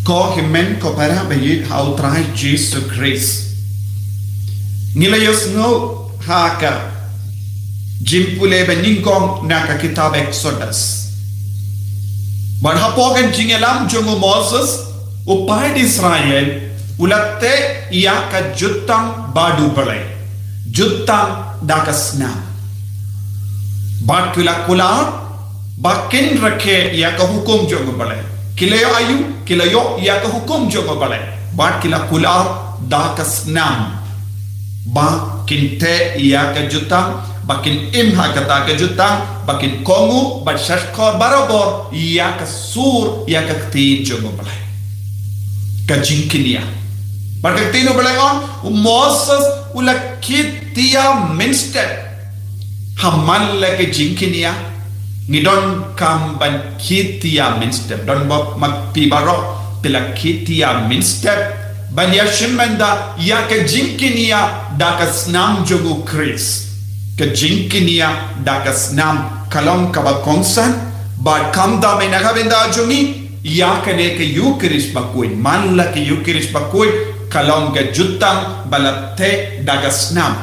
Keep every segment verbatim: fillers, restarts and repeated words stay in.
Ko hynmen ko para ba ïeit ha u Trai Jisu Khrist. Ngi la ïohsngew ha ka jingpule ba nyngkong na ka kitab Exodus. Bad hapoh ka jingïalam jong u Moses, u paid Israel u la teh ïa ka jutang bad u Blei. Jutang da ka snam. Bad ki la kular ba kin rakhe ïa ka hukum jong u Blei. Ki la ïoh aïu, ki la ïoh ïa ka hukum jong u Blei. Bad ki la kular da ka snam ba kin teh ïa ka jutang, ba kin im ha kata ka jutang, ba kin kohnguh bad shahshkor barabor ïa ka sur, ïa ka ktien jong u Blei. Ka jingkñia. Bad ka ktien u Blei ong, u Moses u la kit ïa mynstep. Ha man la ka jingkñia, ngi donkam ban kit ïa mynstep. Don bok ma phi baroh phi la kit ïa mynstep ban ïa shim bynta ïa ka jingkñia da ka snam jong u Khrist. Ka jingkñia da ka snam ka long kaba kongsan bad kam dei na ka bynta jong ngi. Ïa kane ka Ïukharist bakhuid, man la ka Ïukharist bakhuid ka long ka jutang ba la teh da ka snam.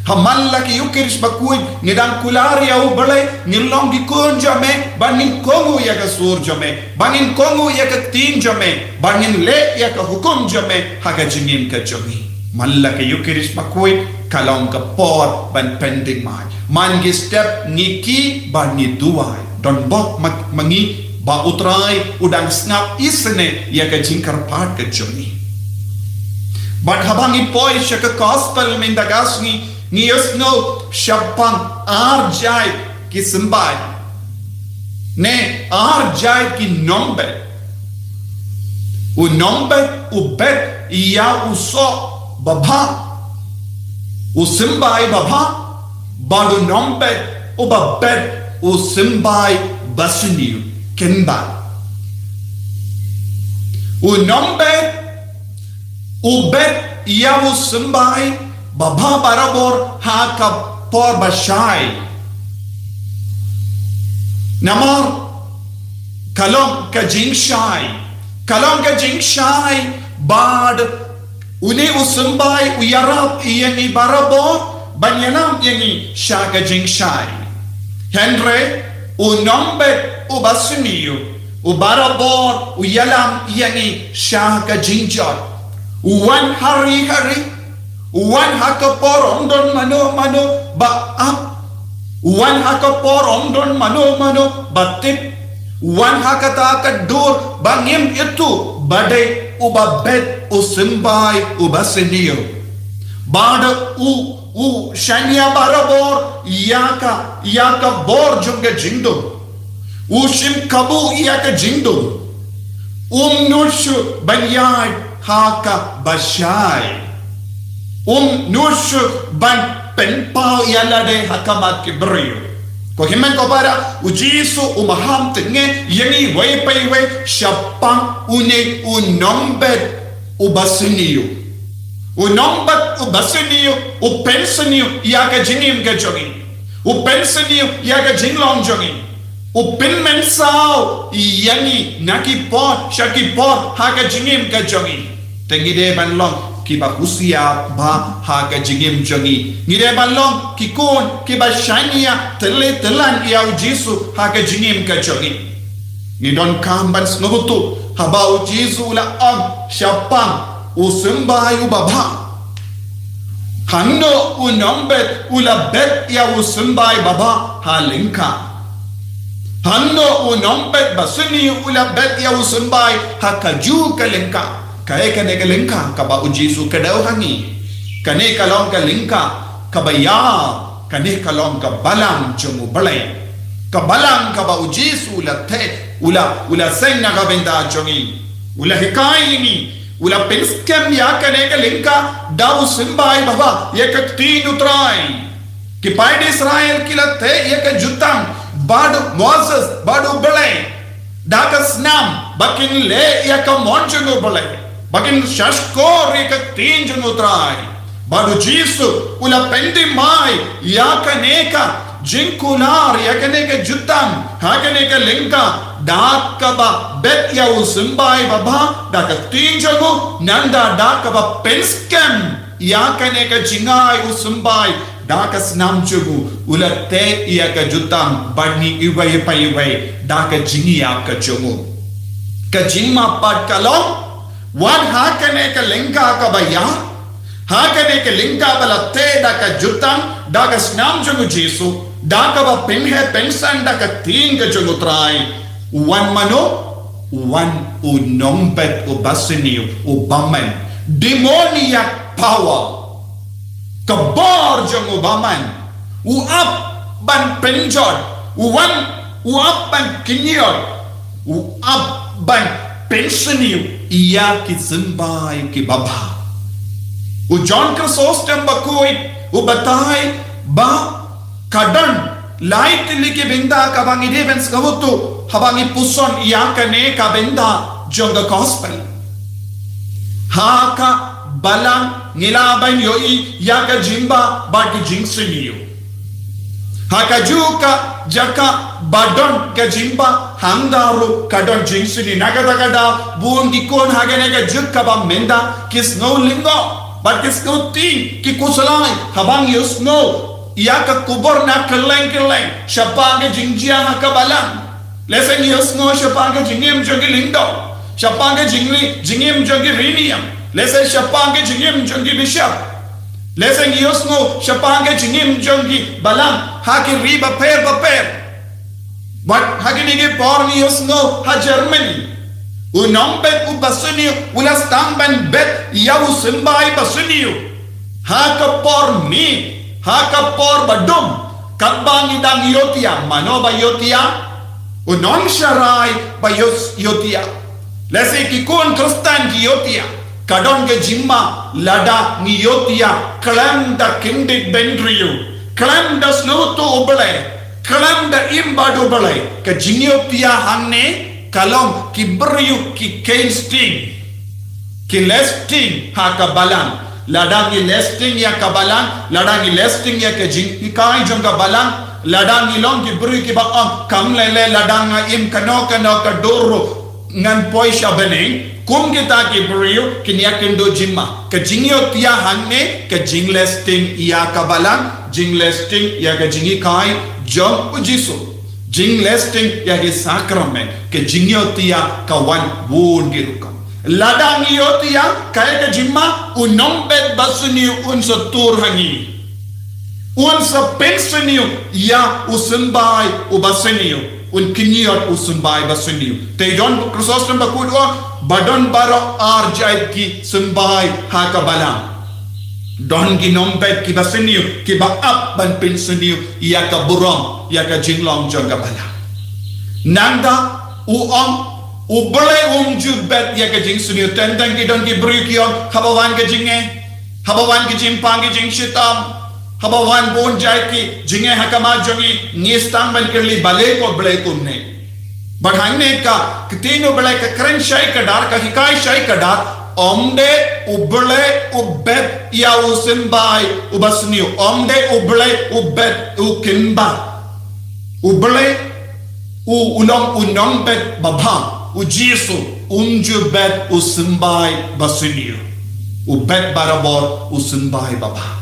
Ha man la ka Ïukharist bakhuid ngi dang kular ïa u Blei, ngin long ki khun jong me, ba ngin kohnguh ïa ka sur jong me, ba ngin kohnguh ïa ka ktien jong me, ba ngin leh ïa ka hukum jong me ha ka jingim ka jong ngi. Man la ka Ïukharist bakhuid ka long ka por ban pyndem mai. Man ki step ngi kiew bad ngi duwai. Don bok ma, ma ngi ba u Trai u dang sngap isynei ïa ka jingkyrpad ka jong ngi. Bad haba ngi poi sha ka gospel mynta ka sngi, ngi ïohsngew shaphang ar jait ki symbai. Ne ar jait ki nongbet. U nongbet u bet ïa u soh babha, u symbai babha, bad u nongbet uba bet u symbai basniew. Kynmaw, u nongbet u bet ïa u symbai babha barabor ha ka por bashai. Namar ka long ka jingshai, ka long ka jingshai bad une u symbai u ïarap ïa ngi barabor ban ïalam ïa ngi sha ka jingshai. Hynrei u nongbet u basniew u barabor u ïalam ïa ngi sha ka jingjot. U wan hari hari, u wan ha ka por ym don mano mano ba ap, u wan ha ka por ym don mano mano ba tip, u wan ha kata ka dur ba ngim ithuh ba dei uba bet u symbai u basniew. Bad u, u shaniah barabor ïa ka, ïa ka bor jong ka jingdum. U shim kabu ïa ka jingdum. Um nud shuh ban ïaid ha ka bashai. Um nud shuh ban pynpaw ïa lade ha khmat ki briew. Ko hynmen ko para, u Jisu u maham tyngne ïa ngi wei pa wei shaphang une u nongbet u basniew. U nongbet u basniew u pynsniew ïa ka jingim ka jong ngi. U pynsniew ïa ka jinglong jong ngi. U pynmynsaw ïa ngi na ki por sha ki por ha ka jingim ka jong ngi. Te ngi dei ban long kiba husiar bha ha ka jingim jong ngi. Ngi dei ban long ki khun kiba shaniah tylli tyllan ïa u Jisu ha ka jingim ka jong ngi. Ngi donkam ban sngewthuh haba u Jisu u la ong shaphang u symbai u babha. Hangno u nongbet u la bet ïa u symbai babha ha lyngkha? Hangno u nongbet basniew u la bet ïa u symbai ha kajuh ka lyngkha? Kaei kane ka lyngkha kaba u Jisu u kdew ha ngi? Kane ka long ka lyngkha kaba ïar, kane ka long ka balang jong u Blei. Ka balang kaba u Jisu u la teh, u la, u la seng na ka bynta jong ngi. U la hikai ïa ngi, u la pynskhem ïa kane ka lyngkha da u symbai babha, ïa ka ktien u Trai. Ki paid Israel ki la teh ïa ka jutang bad u Moses, bad u Blei, da ka snam ba kin leh ïa ka mon jong u Blei, ba kin shahshkor ïa ka ktien jong u Trai. Bad u Jisu u la pyndem mai ïa kane ka jingkular ïa kane ka jutang ha kane ka lyngkha da kaba bet ïa u symbai babha da ka ktien jong u, nangta da kaba pynskhem ïa kane ka jingai u symbai da ka snam jong u. U la teh ïa ka jutang bad ngi iwei pa iwei da ka jingïap ka jong u. Ka jingmapad ka long, wat ha kane ka lyngkha kaba ïa, ha kane ka lyngkha ba la teh da ka jutang da ka snam jong u Jisu, da kaba pynheh pynsang da ka ktien ka jong u Trai, u wan mano? U wan u nongbet u basniew, u bymman, demoniac power. Ka bor jong u bymman, u ap ban pynjot, u wan, u ap ban kynjot, u ap ban pynsniew ïa ki symbai ki babha. U John Chrysostom bakhuid u batai ba ka don lai tylli ki bynta kaba ngi dei ban sngewthuh haba ngi puson ïa kane ka bynta jong ka gospel. Ha ka balang ngi lah ban ïohi ïa ka jingbah bad ka jingsniew. Ha kajuh ka jaka ba don ka jingbah, hangta ruh ka don jingsniew. Na kata ka daw bun ki khun ha kane ka juk kaba mynta ki sngew lyngngoh bad ki sngew tieng, ki khuslai haba ngi ïohsngew ïa ka khubor na kylleng kylleng shaphang ka jingjia ha ka balang. Lehse ngi ïohsngew shaphang ka jingim jong ki lyngdoh, shaphang ka jingli, jingim jong ki riewniam, lehse shaphang ka jingim jong ki bishop, lehse ngi ïohsngew shaphang ka jingim jong ki balang ha ki ri bapher bapher. Bad ha kine ki por ngi ïohsngew ha Germany, u nongbet u basniew u la sdang ban bet ïa u symbai basniew. Ha ka por miet, ha ka por badum, katba ngi dang ïohthiah, mano ba ïohthiah? U nongsharai ba ïoh-, ïohthiah. Lehse ki khun Khristan ki ïohthiah. Ka don ka jingma lada ngi ïohthiah khlem da kyndit bynriew, khlem da sngewthuh U Blei, khlem da im bad U Blei. Ka jingïohthiah hangne ka long ki briew ki kheiñ sting, ki leh sting ha ka balang. Lada ngi leh sting ïa ka balang, lada ngi leh sting ïa ka jinghikai jong ka balang, lada ngi long ki briew kiba ong, kam lei lei, lada nga im kano kano ka dur ruh ngan poi sha bneng. Kum kita ki briew kin ïakynduh jingma. Ka jingïohthiah hangne ka jingleh sting ïa ka balang, jingleh sting ïa ka jinghikai jong U Jisu, jingleh sting ïa ki sakramen, ka jingïohthiah ka wan bun ki rukom. Lada ngi ïohthiah kaei ka jingma, u nongbet basniew un sa tur ha ngi, un sa pynsniew ïa u symbai u basniew, un kynjot u symbai basniew. Te John Chrysostom bakhuid u ong ba don baroh ar jait ki symbai ha ka balang. Don ki nongbet ki basniew kiba ap ban pynsniew ïa ka burom, ïa ka jinglong jong ka balang. Nangta u ong, U Blei um ju bet ïa ka jingsniew. Teng teng ki don ki briew ki ong, haba wan ka jingeh, haba wan ka jingpang ka jingshitom, haba wan bun jait ki jingeh ha khmat jong ngi, ngi sdang ban kylli, balei ko Blei kumne? Bad hangne ka ktien U Blei ka kren shai kdar, ka hikai shai kdar, ym dei U Blei u bet ïa u symbai u basniew, ym dei U Blei u bet u kynbat. U Blei u, u long u nongbet babha, U Jisu um ju bet u symbai basniew. U bet barabor u symbai babha.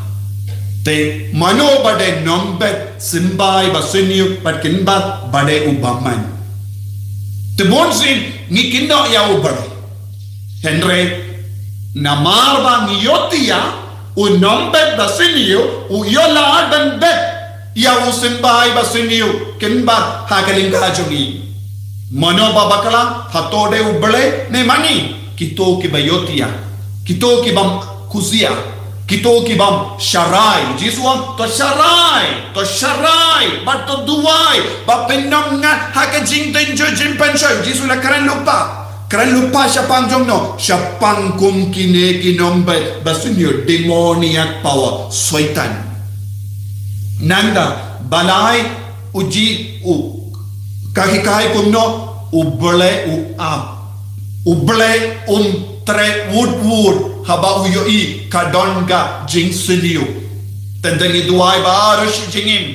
Te mano ba dei nongbet symbai basniew bad kynbat? Ba dei u bymman. Te bunsien ngi kynnoh ïa U Blei. Hynrei namar ba ngi ïohthiah, u nongbet basniew u ïoh lad ban bet ïa u symbai basniew kynbat ha ka lyngkha jong ngi. Mano ba bakla, hato dei U Blei ne mano? Kito kiba ïohthiah, kito ki bym khusiah, kito ki bym sharai. Jisu ong, to sharai, to sharai bad to duwai ba phin ym ngat ha ka jingtynjuh jingpynshoi. Jisu la kren lypa, kren lypa shaphang jong no? Shaphang kum kine ki nongbet basniew, demoniac power, Soitan. Nangta balei U Ji-, u, ka hikai kumno? U Blei u ap. U Blei um treh wut wut haba u ïohi ka don ka jingsniew. Teng teng ngi duwai baroh shi jingim.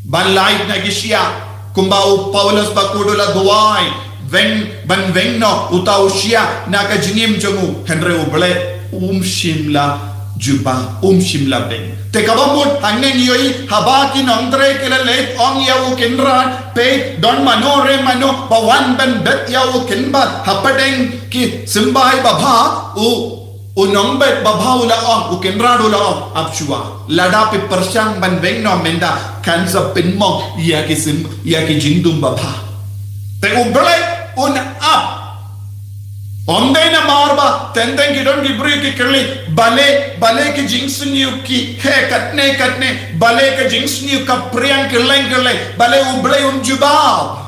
ban lait na ki shyiap, kumba u Paulus bakhuid u la duwai, weng, ban weng noh uta u shyiap na ka jingim jong u, hynrei U Blei um shym la jubab, um shym la weng. Te kaba mut hangne ngi ïohi, haba ki nongtrei ki la leit ong ïa u kynrad, peit, don mano re mano ba wan ban bet ïa u kynbat hapdeng ki symbai babha, u u nongbet babha u la ong, u kynrad u la ong, ap shuwa. Lada phi pyrshang ban weng noh mynta, kan sa pynmong ïa ki sim, ïa ki jingdum babha. Te U Blei un ap. Ym dei namar ba teng teng ki don ki briew ki kylli, balei, balei ki jingsniew ki heh katne katne, balei ka jingsniew ka phriang kylleng kylleng, balei U Blei um jubab.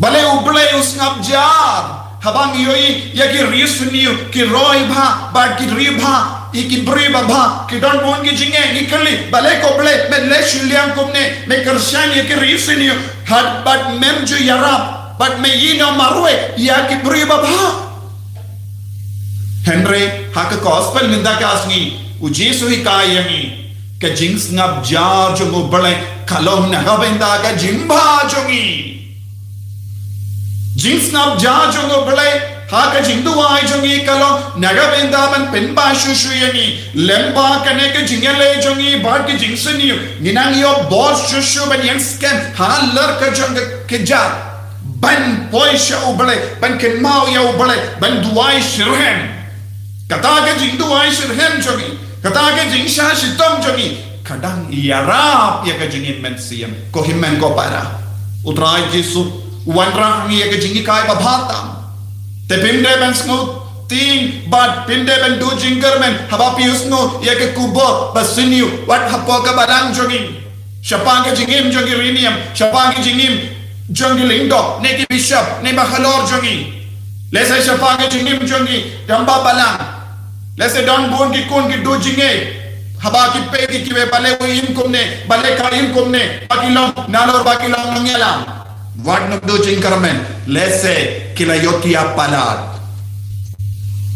Balei U Blei u sngap jar. Haba ngi ïohi ïa ki riewsniew, ki roi bha, bad ki riewbha, ïa ki briew babha, ki don bun ki jingeh, ngi kylli, balei ko Blei, me leh shiliang kumne, me kyrshan ïa ki riewsniew, bad mem ju ïarap, bad me ïehnoh marwei ïa ki briew babha. Hynrei ha ka gospel mynta ka sngi, U Jisu u hikai ïa ngi, ka jingsngap jar jong U Blei ka long na ka bynta ka jingbha jong ngi. Jingsngap jar jong U Blei ha ka jingduwai jong ngi ka long na ka bynta ban pynbha shuh shuh ïa ngi. Lem bad kane ka jingïaleh jong ngi bad ka jingsniew, ngi nang ïoh bor shuh shuh ban ïeng skhem halor ka jong ka, ka jingïarap ban poi sha U Blei, ban kynmaw ïa U Blei, ban duwai shitrhem. Kata ka jingduwai shitrhem jong ngi, kata ka jingshah shitom jong ngi, ka dang ïarap ïa ka jingim mynsiem. Ko hynmen ko para, U Trai Jisu u wanrah ïa ka jinghikai babha tam. Te phim dei ban sngewtieng bad phim dei ban duh jingkyrmen haba phi ïohsngew ïa ka khubor basniew wat hapoh ka balang jong ngi. Shaphang ka jingim jong ki riewniam, shaphang ka jingim jong ki lyngdoh, ne ki bishop, ne ba halor jong ngi. Lehse shaphang ka jingim jong ki rangbah balang. Lehse don bun ki khun ki duh jingeh. Haba ki peit ki, ki wei balei u im kumne, balei ka im kumne, ba ki long nalor, ba ki long nongïalam. Wat nym duh jingkyrmen, lehse ki la ïohthiah palat.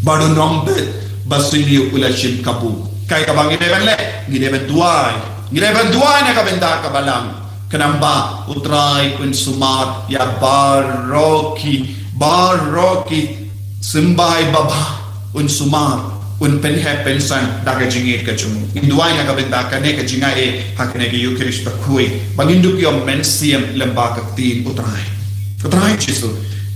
Bad u nongbet basniew u la shim kabu. Kaei kaba ngi dei ban leh, ngi dei ban duwai. Ngi dei ban duwai na ka bynta ka balang. Khnang ba U Trai un sumar ïa baroh ki, baroh ki symbai babha, un sumar, un pynheh pynsan da ka jingïeit ka jong u. Ngin duwai na ka bynta kane ka jingaiei ha kane ka Ïukharist bakhuid, ba ngin dup ïoh mynsiem lem bad ka ktien U Trai. U Trai Jisu,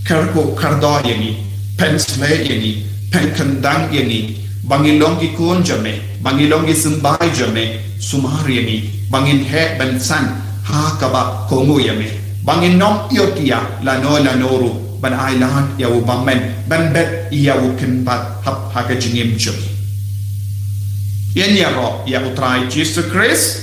kyrkhu kyrdoh ïa ngi, pynshlei ïa ngi, pynkhyndang ïa ngi, ba ngin long ki khun jong me, ba ngin long ki symbai jong me. Sumar ïa ngi ba ngin heh ban san ha kaba kohnguh ïa me, ba ngin nym ïohthiah lano lano ruh ban ailad ïa u bymman, ban bet ïa u kynbat hap ha ka jingim jong ngi. Ïaroh ïa U Trai Jisu Khrist.